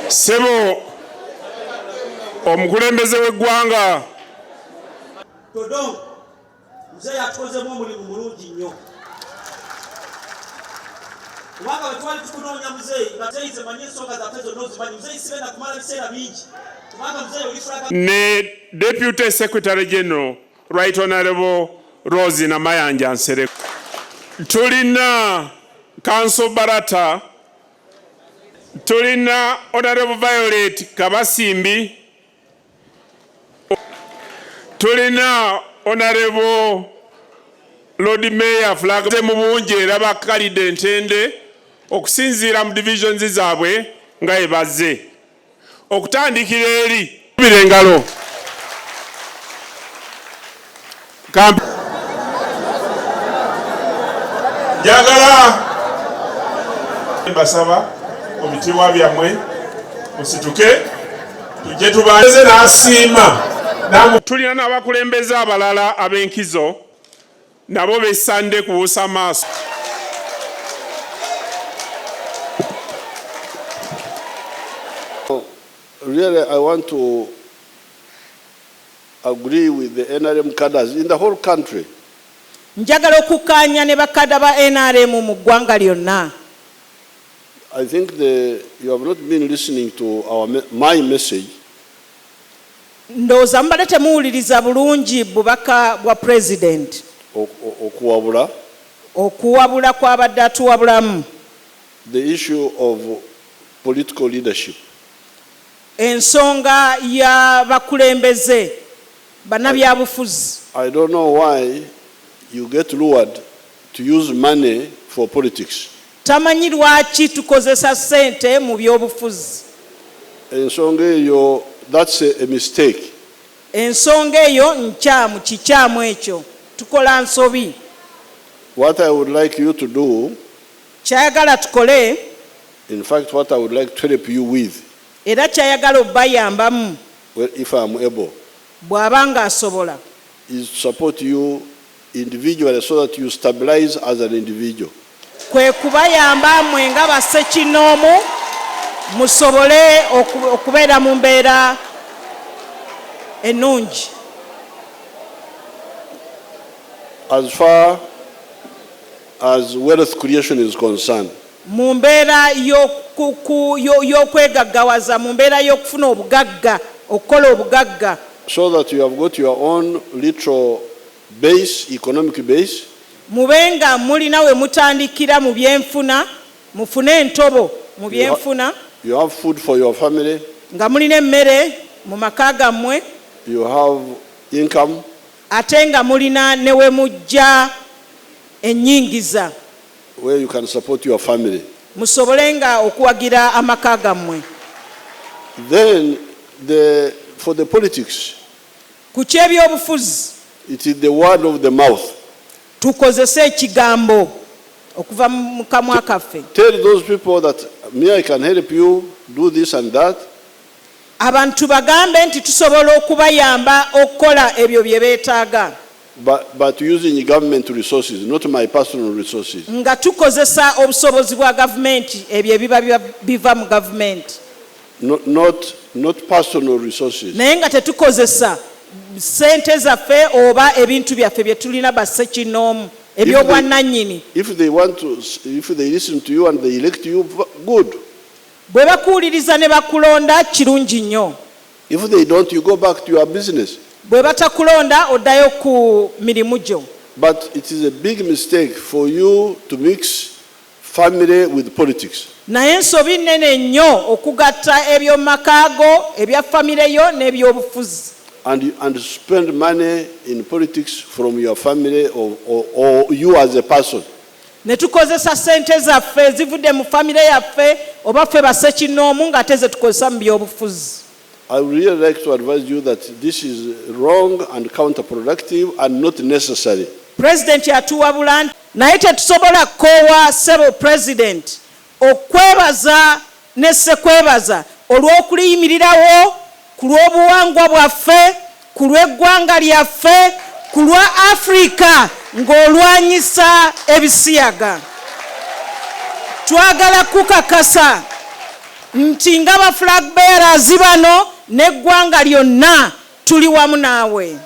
Ssebo omukulembeze w'eggwanga. Todong muzeeyi atukozemu omulimu mulungi nnyo, kubanga bwe twali tukunoonya muzeeyi, nga muzeeyi ze manyi ensonga zaffe zonna ozimanyi muzeeyi, sigenda kumala biseera bingi kubanga muzeeyi oli fulaga. Ne Deputy Secretary General, Right Honorable Rose Namayanja Nsereko. Tulina Counsel Barata, tulina Honorable Violet Kabasimbi, tulina Honorable Lord Mayor Flag mu bungi, era bakalidde entende okusinziira mu divisions zaabwe nga ebazze okutandikira eri bira engalo. Njagala mbasaba mu bitiibwa byammwe musituke tujje tubanze n'asiima. Tulina n'abakulembeze abalala ab'enkizo, nabo besande kubuusa maaso. Really, I want to agree with the NRM cadres in the whole country. Njagala okukkaanya ne bakada ba NRM mu ggwanga lyonna. I think you have not been listening to my message. Ndowooza mubadde temuwuliriza bulungi bubaka bwa pulezidenti. Okuwabula. Okuwabula kwabadde atuwabulamu. The issue of political leadership. Ensonga y'abakulembeze bannabyabufuzi. I don't know why you get lured to use money for politics. Tamanyi lwaki tukozesa ssente mu byobufuzi. Ensonga eyo, that's a mistake. Ensonga eyo nkyamu, kikyamu ekyo, tukola nsobi. What I would like you to do, Kyayagala tukole, in fact, what I would like to help you with, era kyayagala obbayambamu, well, if I'm able, bw'aba ng'asobola, is to support you individually so that you stabilize as an individual. Kwe kubayamba mmwe nga bassekinnoomu musobole okubeera mu mbeera ennungi. As far as wealth creation is concerned. Mu mbeera y'okwegaggawaza, mu mbeera y'okufuna obugagga, okukola obugagga. So that you have got your own little base, economic base. Mube nga mulina we mutandikira mu byenfuna, mufune entobo mu byenfuna. You have food for your family. Nga mulina emmere mu maka gammwe. You have income. Ate nga mulina ne we mujja ennyingiza. Where you can support your family. Musobole nga okuwagira amaka gammwe. Then for the politics, ku ky'ebyobufuzi, it is the word of the mouth. Tukozese ekigambo okuva mu kamwa kaffe. Tell those people that me, I can help you do this and that. Abantu bagambe nti tusobola okubayamba okukola ebyo bye beetaaga. But using government resources, not my personal resources. Nga tukozesa obusobozi bwa gavumenti, ebyo ebiba biva mu gavumenti. Not personal resources. Naye nga tetukozesa ssente zaffe oba ebintu byaffe bye tulina bassekinnoomu eby'obwannannyini. If they want to, if they listen to you and they elect you, good. Bwe bakuwuliriza ne bakulonda, kirungi nnyo. If they don't, you go back to your business. Bwe batakulonda, oddayo ku mirimu gyo. But it is a big mistake for you to mix family with politics. Naye ensobi nnene nnyo okugatta eby'omu go, ebya famire yo n'ebyobufuzi. And spend money in politics from your family or you as a person. Ne tukozesa ssente zaffe ezivudde mu famire yaffe oba ffe bassekinnoomu ng'ate ze tukozesa mu byobufuzi. I would really like to advise you that this is wrong and counterproductive and not necessary. Pulezidenti atuwabula nti naye tetusobola kukoowa, ssebo pulezidenti, okwebaza Ne Ssekwebaza olw'okuliyimirirawo ku lw'obuwangwa bwaffe, ku lw'eggwanga lyaffe, ku lwa Afrika ng'olwanyisa ebisiyaga. Twagala kukakasa nti nga ba flag bearers bano n'eggwanga lyonna tuli wamu naawe.